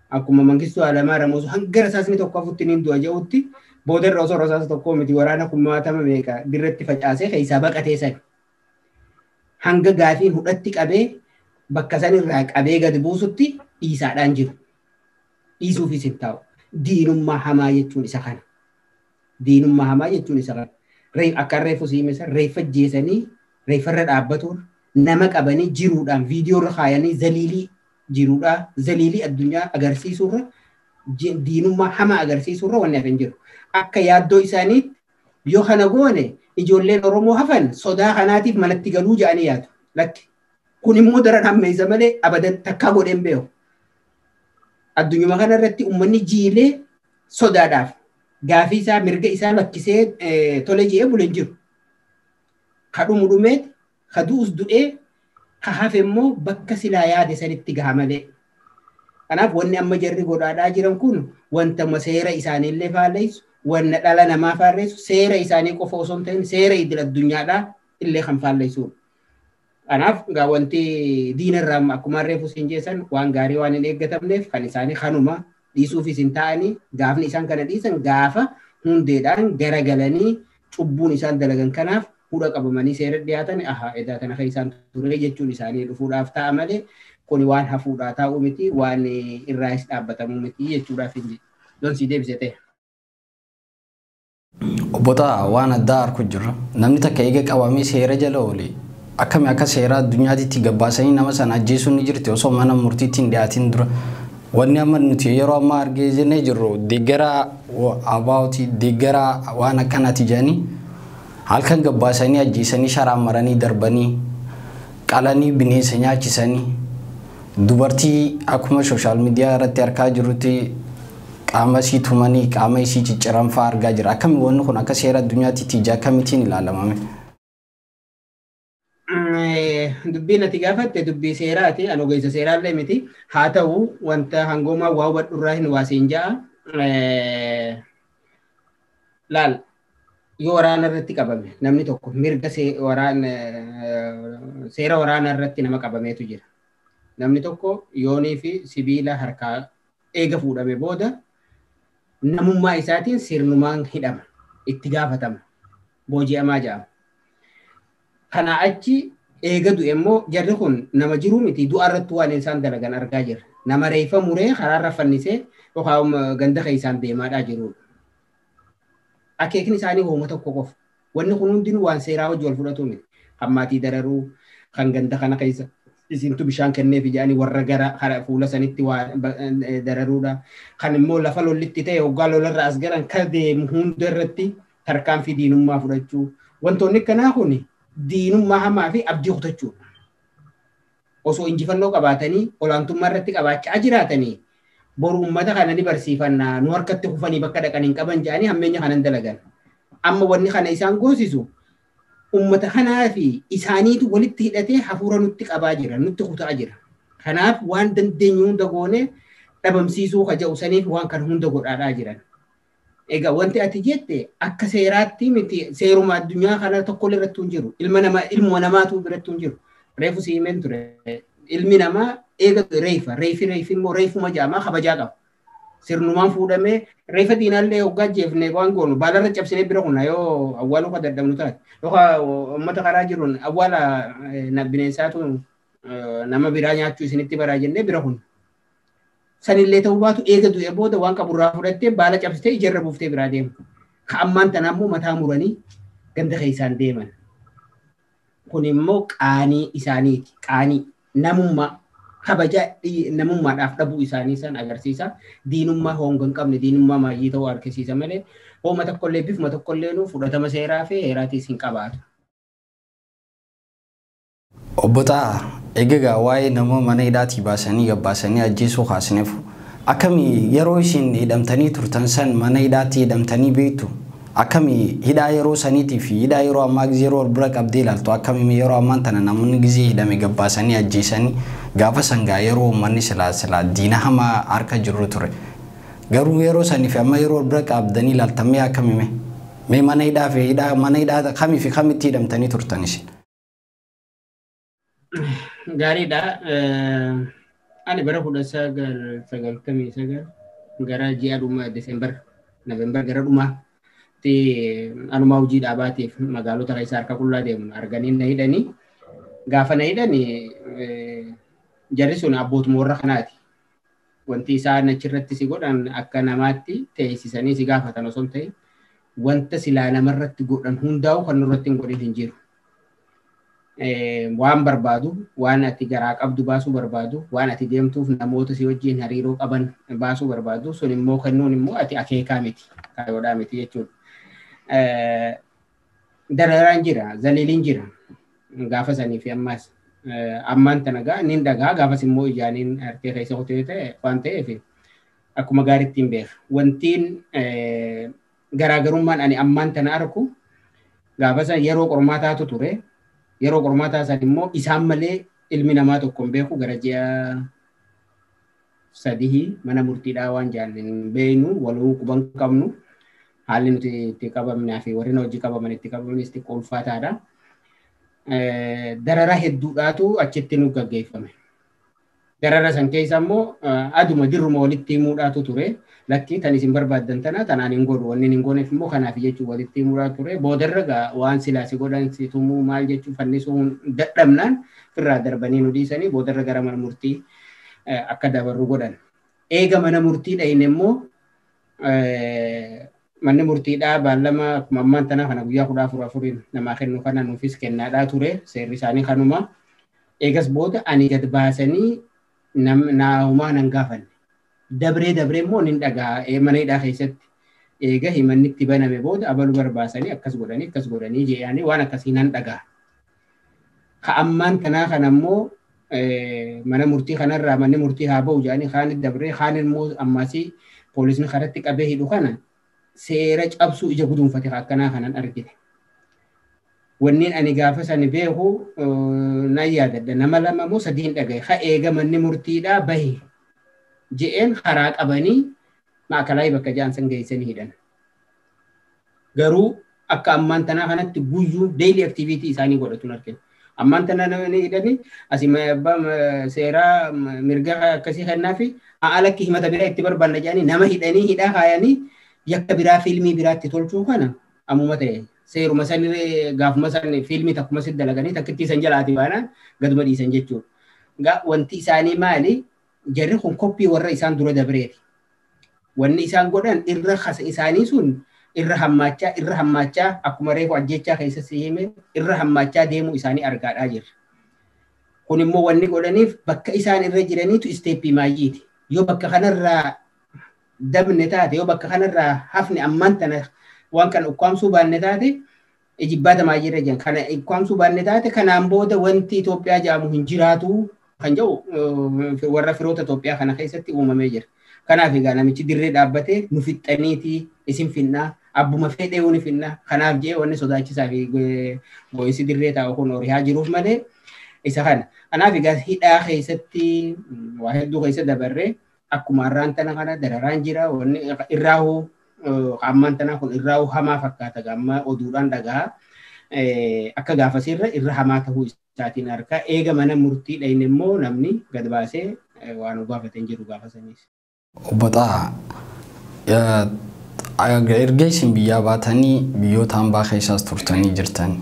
Akkuma Mangistuu Hayilamaariyaam osoo hanga rasaasni tokko hafutti niin du'a je'utti boodarra osoo rasaasa tokko miti waraana kumaatama meeqa dirratti facaasee keessaa baqatee sani. Hanga gaafiin hudhatti qabee bakka sanirraa qabee gadi buusutti dhiisaadhaan jiru. Dhiisuufis hin taa'u. Diinummaa hamaa jechuun isa kana. Diinummaa hamaa jechuun isa kana. Akka reefu siime sana reeffa ajjeesanii reeffarra dhaabbatuun nama qabanii jiruudhaan viidiyoorra kaayanii zaliilii jiruudhaa zaliilii addunyaa agarsiisuurra diinummaa hamaa agarsiisuurra wanni hafan jiru. Akka yaaddoo isaaniitti yoo kana goone ijoolleen Oromoo hafan sodaa kanaatiif manatti galuu jedhanii yaadu. Lakki kun immoo daran hammeessa malee abadan takkaa godheen beeku. Addunyuma kana irratti uummanni jiilee sodaadhaaf gaafii isaa mirga isaa lakkisee tole je'ee bule hin jiru. Ka dhumu dhumeet, ka du'us du'ee, ka hafe immoo bakka silaa yaade sanitti gaha malee. Kanaaf wanni amma jarri godhaadhaa jiran kun wanta seera isaaniillee faalleessu, wanna dhala namaa faalleessu, seera isaanii qofa osoo hin ta'in seera idil addunyaadhaa illee kan faalleessudha. Kanaaf egaa wanti diinarraa akkuma reefu siin jeessan waan gaarii waan hin eeggatamneef kan isaanii kanuma dhiisuufis hin ta'anii gaafni isaan kana dhiisan gaafa hundeedhaan garagalanii cubbuun isaan dalagan kanaaf hudha qabamanii seera dhiyaatan aha edaa kana kan isaan ture jechuun isaanii dhufuudhaaf ta'a malee kuni waan hafuudhaa taa'u miti waan irraas dhaabbatamuu miti jechuudhaaf hin jedhu. Don si deebise ta'e. Obbo Xahaa waan addaa arku jirra. Namni takka eega qabamee seera jala oole akkami akka seera addunyaatitti gabbaasanii nama sana ajjeesuun ni jirti osoo mana murtiitti hin dhiyaatin dura. Wanni amma nuti yeroo ammaa argee jennee jirru deeggaraa abaawuti deeggaraa waan akkanaati jedhanii halkan gabbaasanii ajjeesanii sharaan maranii darbanii qalanii bineensa nyaachisanii dubartii akkuma sooshaal miidiyaa irratti argaa jirrutti qaama isii tumanii qaama isii cicciran fa'aa argaa jira. Akkami wanni kun akka seera addunyaatti ija akkamittiin ilaalamame? Dubbiin ati gaafatte dubbii seeraati. Ani ogeessa seeraallee miti. Haa ta'u wanta hangoomaa waa hubadhu irraa hin waasiin ja'a. Laal yoo waraana irratti qabame namni tokko mirga seera waraana irratti nama qabameetu jira. Namni tokko yoonii fi sibiila harkaa eega fuudhame booda namummaa isaatiin sirnumaan hidhama, itti gaafatama, booji'amaa jedhama. Kanaa achi eega du'e immoo jarri kun nama jiruu miti du'a irratti waan isaan dalagan argaa jirra. Nama reeffa muree karaarra fannisee yookaan ganda keessaan deemaadhaa jirudha. Akeekni isaanii hooma tokko qofa. Wanni kun hundinuu waan seeraa hojii wal fudhatu miti. Kan maatii dararuu, kan ganda kana keessa isintu bishaan kenneef jedhanii warra gara fuula sanitti waa dararuudha. Kan immoo lafa lollitti ta'e hoggaa lolarra as garan kan deemu hunda irratti tarkaanfii diinummaa fudhachuu. Wantoonni akkanaa kun diinummaa hamaa fi abdii kutachuudha. Osoo injifannoo qabaatanii olaantummaa irratti qabaachaa jiraatanii boru uummata kana ni barsiifannaa nu harkatti kufanii bakka dhaqan hin qaban jedhanii hammeenya kanan dalagan. Amma wanni kana isaan goosisu uummata kanaa fi isaaniitu walitti hidhatee hafuura nutti qabaa jira, nutti kutaa jira. Kanaaf waan dandeenyu hunda goonee dhabamsiisuu ka jedhu saniif waan kana hunda godhaadhaa jiran. Egaa wanti ati jette akka seeraatti miti seeruma addunyaa kana tokko irratti hin jiru. Ilma namaa ilmuma namaatu biratti hin jiru. Reefu si himeen ture. Ilmi namaa eega reefa reefi reefi immoo reefuma jedhamaa kabajaa qaba. Sirnumaan fuudhamee reefa diinaallee hoggaa jeefne waan goonu baalarra cabsinee bira kunna yoo awwaaluu ka dadhabnu taate yookaan uummata karaa jiruun awwaala bineensaatu nama biraa nyaachuu isinitti baraa jennee bira kunna. Sanillee ta'uu baatu eega du'e booda waan qaburraa fudhattee baala cabsitee ijarra buuftee biraa deemu. Ka ammaan tana immoo mataa muranii ganda keessaan deeman. Kun immoo qaanii isaaniiti. Qaanii namummaa kabaja namummaadhaaf dhabuu isaanii san agarsiisa. Diinummaa honga hin qabne diinummaa maayyii ta'uu argisiisa malee hooma tokkollee bifuma tokkollee nu fudhatama seeraa fi heeraatiis hin qabaatu. Obbo Xahaa, egaa waa'ee nama mana hidhaatii baasanii gabbaasanii ajjeesuu kaasneef akkami yeroo isin hidhamtanii turtan san mana hidhaatti hidhamtanii beektu? Akkami hidhaa yeroo saniitii fi hidhaa yeroo ammaa gizee yeroo bira qabdee ilaaltu akkami yeroo ammaan tana namoonni gizee hidhame gabbaasanii ajjeesanii gaafa sangaa yeroo uummanni silaa silaa diina hamaa harka jirru ture. Garuu yeroo sanii fi amma yeroo bira qabdanii ilaaltan mee akkami mee? Mee mana hidhaa fi hidhaa mana hidhaa kamii fi kamitti hidhamtanii turtan isin? Gaariidha. Ani bara 1999 gara ji'a dhumaa Desembar Noovembar gara dhumaatti anumaa hojii dhaabaatiif magaalota keessa harka qullaa deemu arganii na hidhanii gaafa na hidhanii jarri sun abbootuma warra kanaati. Wanti isaan achirratti si godhan akka namaatti teessisanii si gaafatan osoo hin ta'in wanta silaa namarratti godhan hundaa'u kan nurratti hin godhin hin jiru. Waan barbaadu, waan ati garaa qabdu baasuu barbaadu, waan ati deemtuuf namoota si wajjin hariiroo qaban baasuu barbaadu, sun immoo kennuun immoo ati akeekaa miti, kaayyoodhaa miti jechuudha. Dararaan jira, zaliiliin jira gaafa sanii fi ammaas. Ammaan tana gaa nin dhagaa gaafas immoo ijaaniin harkee keessa kutee ta'e waan ta'eef Akkuma gaariitti hin beeka. Wantiin garaagarummaan ani ammaan tana arku gaafa san yeroo qormaataatu ture. Yeroo qormaataa san immoo isaan malee ilmi namaa tokko hin beeku gara ji'a 3 mana murtiidhaa waan jaallan hin beeknu waluu quban qabnu haalli nuti itti qabamnaa fi warreen hojii qabaman itti qabamanis xiqqoo ulfaataadha. Darara hedduudhaatu achitti nu gaggeeffame. Darara san keessa immoo aduma dirruma walitti himuudhaatu ture. Lakki tan isin barbaaddan tana tanaan hin godhu wanni hin gooneef immoo kanaaf jechuun walitti himuudhaatu ture. Boodarra gaa waan silaa si godhan si tumuu maal jechuun fannisuu dadhabnaan firraa darbanii nu dhiisanii boodarra gara mana murtii akka dabarru godhan. Eega mana murtii dhayine immoo manni murtiidhaa baallama akkuma ammaan tana kana guyyaa 14 namaa kennu kana nuufis kennaadhaa ture seerri isaanii kanuma. Eegas booda ani gad baasanii naahumaa nan gaafanne. Dabree dabree immoo nin dhagaa mana hidhaa keessatti eega himanni itti baname booda abalu barbaasanii akkas godhanii jedhanii waan akkasii nan dhagaa. Ka ammaan tanaa kana immoo mana murtii kanarraa manni murtii haa ba'u jedhanii kaan dabree kaan immoo ammasii poolisni karatti qabee hidhu kana seera cabsuu ija guduunfate akkanaa kanan argite. Wanneen ani gaafa sani beeku nan yaadadha nama 2 moo 3 dhagaye ha eega manni murtiidhaa bahe je'een karaa qabanii maakalaayii bakka ja'an san geessanii hidhan. Garuu akka ammaan tanaa kanatti guyyuu daily activity isaanii godhatuun argina. Ammaan tana namni hidhanii asii abbaa seeraa mirga akkasii kennaa fi alakki himata biraa itti barbaanna jedhanii nama hidhanii hidhaa kaayanii yakka biraa fiilmii biraatti tolchuu kana ammuma ta'e seeruma sanirree gaafuma san fiilmii takkuma si dalaganii takkittii san jalaati baanaan gaduma dhiisan jechuudha. Gaa wanti isaanii maali? Jarri kun koppii warra isaan dura dabreeti. Wanni isaan godhan irra isaanii sun irra hammaachaa akkuma reefu ajjechaa keessa si hime irra hammaachaa deemuu isaanii argaadhaa jirra. Kun immoo wanni godhaniif bakka isaan irra jiraniitu isteeppii maayyiiti. Yoo bakka kanarraa dabne taate yoo bakka kanarraa hafne ammaan tana waan kana ukkaamsuu baanne taate ijibbaata maayyiirra jiran kana ukkaamsuu baanne taate kanaan booda wanti Itoophiyaa jedhamu hin jiraatu kan jedhu warra firoota Itoophiyaa kana keessatti uumamee jira. Kanaaf egaa namichi dirree dhaabbatee nu fixxaniitii isin finnaa abbuma fedhee ni finnaa kanaaf jee wanni sodaachisaa fi boo'insi dirree taa'u kun horiyaa jiruuf malee isa kana. Kanaaf egaa hidhaa keessatti waa hedduu keessa dabarree akkuma har'aan tana kana dararaan jira wanni irraahuu ammaan tana kun irraahuu hamaa fakkaata gamma oduudhaan dhagaa akka gaafasirra irra hamaa ta'uu isaatiin harkaa eega mana murtii dhayne immoo namni gad baasee waan gaafatee jiru gaafasaniis. Obbo Xahaa, erga isin biyyaa baatanii biyyoota hambaa keessaas turtanii jirtan.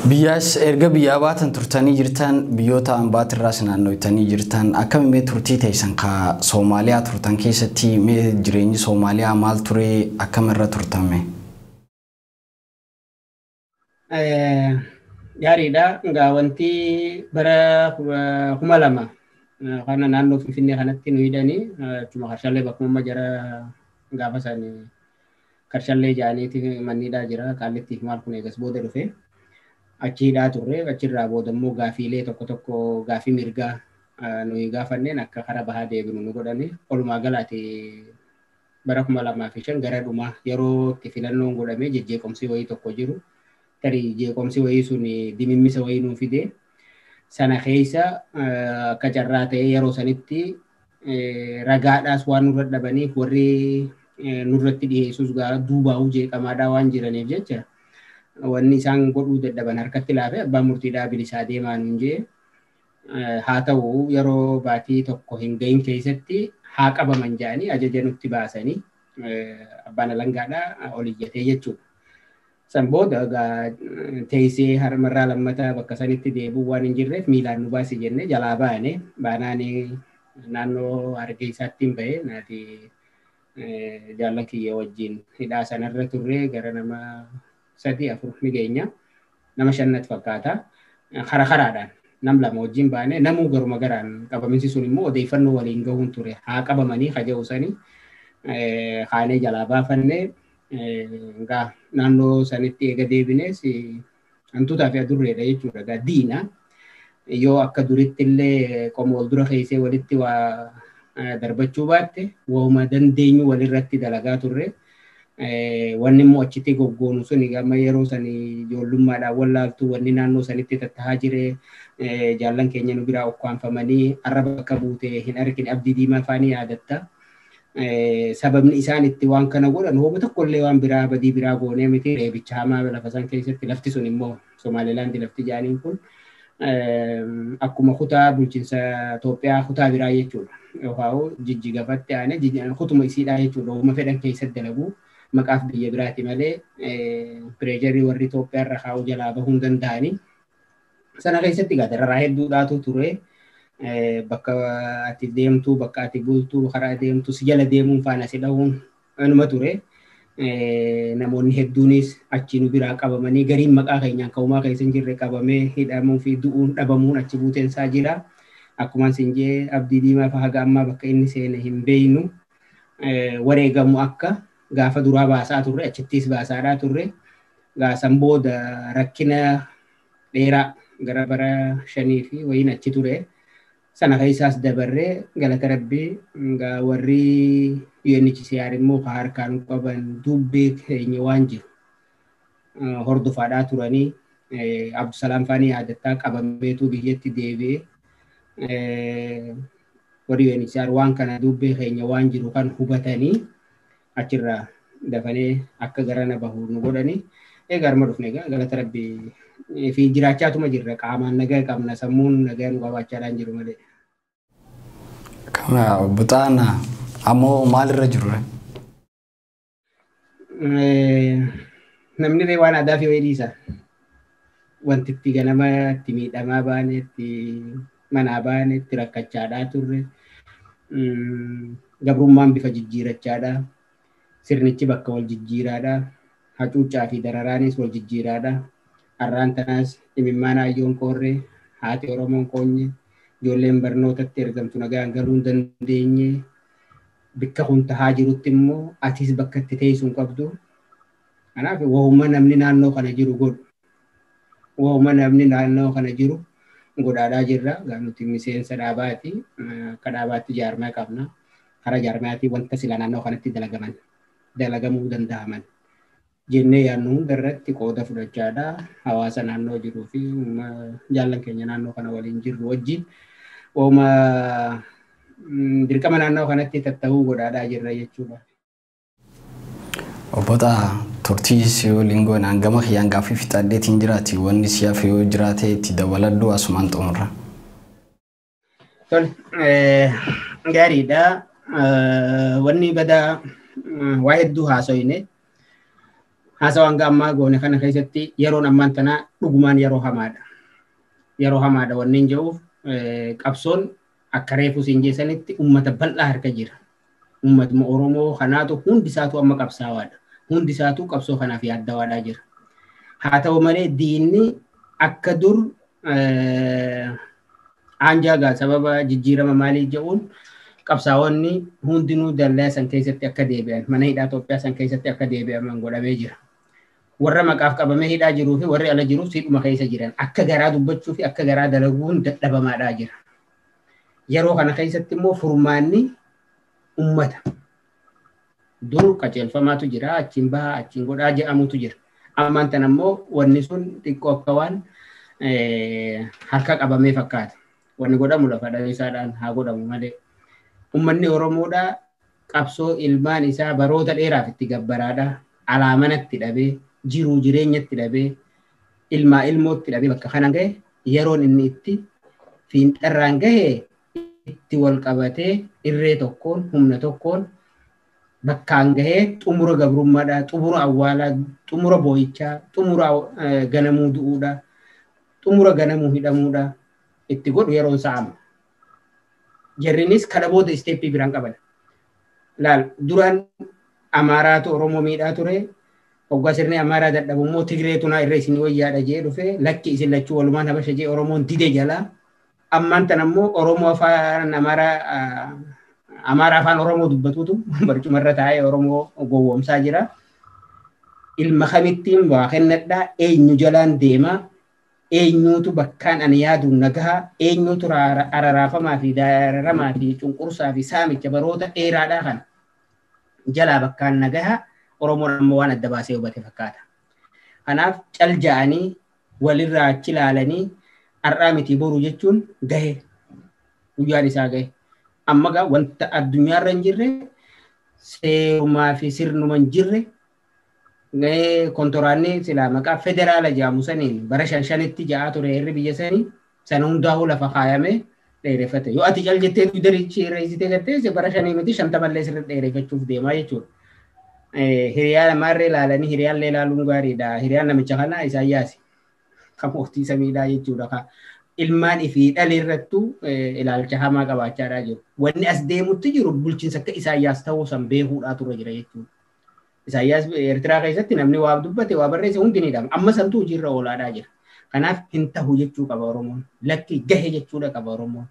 Biyyaas erga biyyaa baatan turtanii jirtan biyyoota hambaatirraas naannoitanii jirtan akkami mee turtii teessan ka Soomaaliyaa turtan keessatti mee jireenyi Soomaaliyaa maal ture akkamirra turtame? Gaariidha. Egaa wanti bara 2000 kana naannoo Finfinnee kanatti nu hidhanii achuma Karshallee bakkuma jara gaafa san Karshallee jaaniiti manniidhaa jira Kaallittiif maal kun eegas booda dhufe achi hidhaa turre achirraa booda immoo gaafiilee tokko tokko gaafii mirgaa nuyi gaafanneen akka karaa bahaa deebinu nu godhani walumaa galaati bara 2005 gara dhumaa yeroo itti filannoon godhamee jejjeeqomsi wayii tokko jiru tarii jeeqomsi wayii sun dimimmisa wayii nuu fide sana keessa akka carraa ta'ee yeroo sanitti ragaadhaas waan nurra dhabaniif warri nurratti dhiyeessus duubaa'uu jeeqamaadhaa waan jiraniif jecha wanni isaan godhuu dadhaban harkatti laafe abbaan murtiidhaa bilisaa deemaa nuun jee haa ta'u yeroo baatii tokko hin gahin keessatti haa qabaman jedhanii ajaja nutti baasanii abbaan alangaadhaa ol iyyatee jechuudha. San booda teessee harmarraa lammataa bakka sanitti deebi'uu waan hin jirreef miilaan nu baasi jennee jalaa baane baanaan naannoo Hargeysaatti hin bahe naati jaallan kiyya wajjin hidhaa sanarra turre gara nama 3 4 ni geenya nama 5 fakkaata kara karaadhaan nam 2 wajjin baane namuu garuma garaan qabaminsi sun immoo odeeffannoo waliin gahuun ture haa qabamanii kaja'u sanii kaanee jalaa baafannee egaa naannoo sanitti eega deebines hantuutaa fi adurreedha jechuudha. Egaa diina yoo akka duritti illee qomoo wal dura keessee walitti waa darbachuu baatte waanuma dandeenyu walirratti dalagaa turre. Wanni immoo achitti goggoonu suni gama yeroo sanii ijoollummaadhaan wallaaltu wanni naannoo sanitti tattahaa jire jaallan keenya nu biraa ukkaanfamanii arra bakka buute hin argine Abdii Diimaa faanii yaadatta. Sababni isaan itti waan kana godhan hooma tokkollee waan biraa badii biraa goonee miti reebicha hamaa lafa san keessatti lafti sun immoo Somaalilaandi lafti jaaniin kun akkuma kutaa bulchiinsa Itoophiyaa kutaa biraa jechuudha. Yookaan jijjigafatti aanee kutuma isiidhaa jechuudha. Hooma fedhan keessatti dalagu maqaaf biyya biraati malee pireejarii warri Itoophiyaa irra kaa'uu jalaa bahuu hin danda'ani. Sana keessatti egaa dararaa hedduudhaatu ture. Bakka ati deemtu, bakka ati bultu, karaa deemtu, si jala deemuun faana si dhahuun inuma ture. Namoonni hedduunis achi nu biraa qabamanii gariin maqaa keenyaan ka'umaa keessa hin jirre qabamee hidhamuu fi du'uun dhabamuun achi buuteen isaa jira. Akkuma isin jee Abdii Diimaa fa'a haga ammaa bakka inni seene hin beeynu. Wareegamu akka gaafa duraa baasaa turre achittis baasaadhaa turre. Gaasan booda rakkina dheeraa gara bara 5 fi wayiin achi ture. Sana keessaas dabarree galata rabbii warri UNHCR immoo ka harkaan qaban dubbee keenya waan jiru hordofaadhaa turanii Abdusalaam faanii yaadattaa qabameetu biyyatti deebi'ee warri UNHCR waan kana dubbee keenya waan jiru kan hubatanii achirraa dafanii akka garana bahu nu godhanii egaa arma dhufne egaa galata rabbii fi jiraachaatuma jirra qaamaan nagaa qabna sammuun nagaa nu qabaachaadhaan jiru malee. Kana obbo Xahaan ammoo maalirra jiru? Namni illee waan aadaa fi wayii dhiisa. Wanti itti ganama itti miidhamaa baane itti manaa baane itti rakkachaadhaa turre. Gabrummaan bifa jijjiirachaadha. Sirnichi bakka wal jijjiiraadha. Hacuuccaa fi dararaanis wal jijjiiraadha. Arraan tanaas imimmaan hayyoon qoorree haati Oromoon qoonye ijoolleen barnootatti ergamtu nagaan galuu hin dandeenye bakka kun tahaa jirutti immoo atis bakka itti teessu hin qabdu. Kanaaf waanuma namni naannoo kana jiru godhu. Waanuma namni naannoo kana jiru godhaadhaa jirra. Nuti miseensa dhaabaati. Akka dhaabaatti jaarmaa qabna. Karaa jaarmaatii wanta sila naannoo kanatti dalagaman dalagamuu danda'aman. Jennee yaadnu hundarratti qooda fudhachaadha. Hawaasa naannoo jiruu fi jaallan keenya naannoo kana waliin jirru wajjin waanuma dirqama naannoo kanatti tatta'uu godhaadhaa jirra jechuudha. Obbo Xahaa turtii si waliin goonaan gama kiyyaan gaaffii fixadheetiin jiraati. Wanni si hafe yoo jiraate itti dabaladhu asumaan xumurra. Tole gaariidha. Wanni badaa waa hedduu haasoyne. Haasawaan hanga ammaa goone kana keessatti yeroon ammaan tanaa dhugumaan yeroo hamaadha. Yeroo hamaadha wanni hin jedhuuf qabsoon akka reefu siin jeessanitti uummata bal'aa harka jira. Uummatuma Oromoo kanaatu hundi isaatu amma qabsaawaadha. Hundi isaatu qabsoo kanaaf yaaddawaadhaa jira. Haa ta'u malee diinni akka dur aanjaagaa sababa jijjiirama maalii jedhuun qabsaa'onni hundinuu dallaa san keessatti akka deebi'an mana hidhaa Itoophiyaa san keessatti akka deebi'aman godhamee jira. Warra maqaaf qabamee hidhaa jiruu fi warri ala jiruuf siidhuma keessa jiran akka garaa dubbachuu fi akka garaa dalaguun dadhabamaadhaa jira. Yeroo kana keessatti immoo furmaanni uummata. Dur qajeelfamaatu jira achiin bahaa achiin godhaa jedhamutu jira. Ammaan tan ammoo wanni sun xiqqoo akka waan harka qabamee fakkaata. Wanni godhamu lafa dhahiisaadhaan haa godhamu malee. Uummanni Oromoodhaa qabsoo ilmaan isaa baroota dheeraaf itti gabbaraadha. Alaa manatti dhabee, jiruu jireenyatti dhabee, ilmaa ilmootti dhabee bakka kana gahe yeroon inni itti fiinxarraan gahe itti wal qabatee irree tokkoon humna tokkoon bakkaan gahee xumura gabrummaadhaa, xumura awwaalaa, xumura boo'ichaa, xumura ganamuu du'uudhaa, xumura ganamuu hidhamuudhaa itti godhu yeroon sa'ama. Jarrinis kana booda isteeppii biraan qaban. Laal duraan Amaaraatu Oromoo miidhaa ture. Hoggaa sirni Amaaraa dadhabu immoo Tigreetu naa irra isin wayyaadha jee dhufe lakki isin lachuu walumaan Habasha jee Oromoon dide jalaa. Ammaan tan ammoo Oromoo afaan Amaaraa afaan Oromoo dubbatutu barcumarra taa'ee Oromoo gowwoomsaa jira. Ilma kamittiin waa kennadhaa eenyu jalaan deema Eenyuutu bakkaan ani yaaduun nagaha, eenyuutu araraafamaa fi dararamaa fi cunqursaa fi saamicha baroota dheeraadhaa kana jalaa bakkaan nagaha. Oromoon ammoo waan adda baasee hubate fakkaata. Kanaaf cal ja'anii walirraa achi ilaalanii har'aa miti boru jechuun gahe, guyyaan isaa gahe. Amma gaa wanta addunyaarra hin jirre, seerumaa fi sirnuma hin jirre, kontoraanni silaa maqaa federaala jedhamu saniin bara shan shanitti ja'aa ture heerri biyya sanii sana hundaa'uu lafa kaayamee dheereffate. Yoo ati cal jettee dugdarichi reessitee gattee bara shanii miti shantamallee sirri dheereffachuuf deemaa jechuudha. Hiriyaa namaarree ilaalanii hiriyaallee ilaaluun gaariidha. Hiriyaan namicha kanaa Isaayyaasi. Kan mootii samiidhaa jechuudha. Ilmaan ifii dhale irrattuu ilaalcha hamaa qabaachaadhaa jiru. Wanni as deemutti jiru bulchiinsa akka Isaayyaas ta'uu san beekuudhaa ture jira jechuudha. Isaayyaas Eertiraa keessatti namni waa dubbate waa barreesse hundi ni hidhama. Amma santuu hojiirra oolaadhaa jira. Kanaaf hin tahu jechuu qaba Oromoon. Lakki gahe jechuudha qaba Oromoon.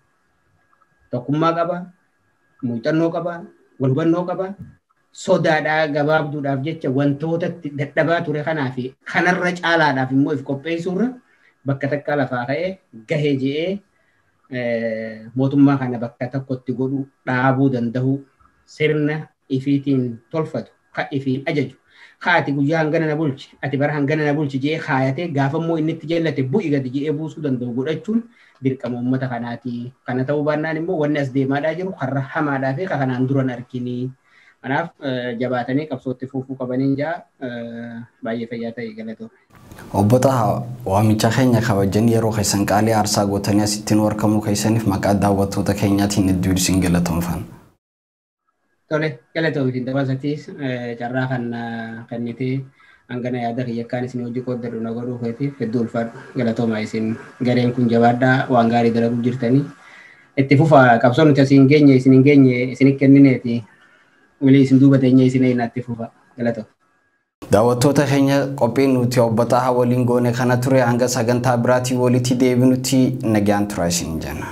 Tokkummaa qaba, muuxannoo qaba, wal hubannoo qaba. Sodaadhaa gabaabduudhaaf jecha wantoota dadhabaa ture kanaa fi kanarra caalaadhaaf immoo if qopheessuurra bakka takka lafaa ka'ee gahee je'ee mootummaa kana bakka tokkotti godhu dhaabuu danda'u, sirna ifiitiin tolfatu, ka ifiin ajaju, ka ati guyyaa hangana na bulchi, ati bara hangana na bulchi je'ee kaayatee gaafa immoo inni itti jallate bu'i gadi je'ee buusuu danda'u godhachuun dirqama uummata kanaati. Kana ta'uu baannaan immoo wanni as deemaadhaa jiru karra hamaadhaa fi kanaan duran arginii. Kanaaf jabaatanii qabsootti fufuu qabaniin jaa baay'ee fayyaa ta'e galatoo. Obbo Xahaa, waamicha keenya kabajanii yeroo keessan qaalii aarsaa gootanii asitti nu argamuu keessaniif maqaa daawwattoota keenyaatiin hedduu isin galatoomfanna. Tole, galatoo isin dabarsatiis carraa kan kennitee hangana yaada kiyya isin hojii qooddadhu na godhuu keetiif hedduu ulfaadhu. Galatoomaa isin gareen kun jabaadhaa waan gaarii dalaguu jirtanii. Itti fufa qabsoo nuti asiin geenye isin hin geenye isin kennineeti. Wali isin duuba teenyee isin eenyaatti fufa. Galatoo. Daawwattoota keenya, qophiin nuti obbo Xahaa waliin goone kana ture. Hanga sagantaa biraatii walitti deebinutti nagaan tura isin jenna.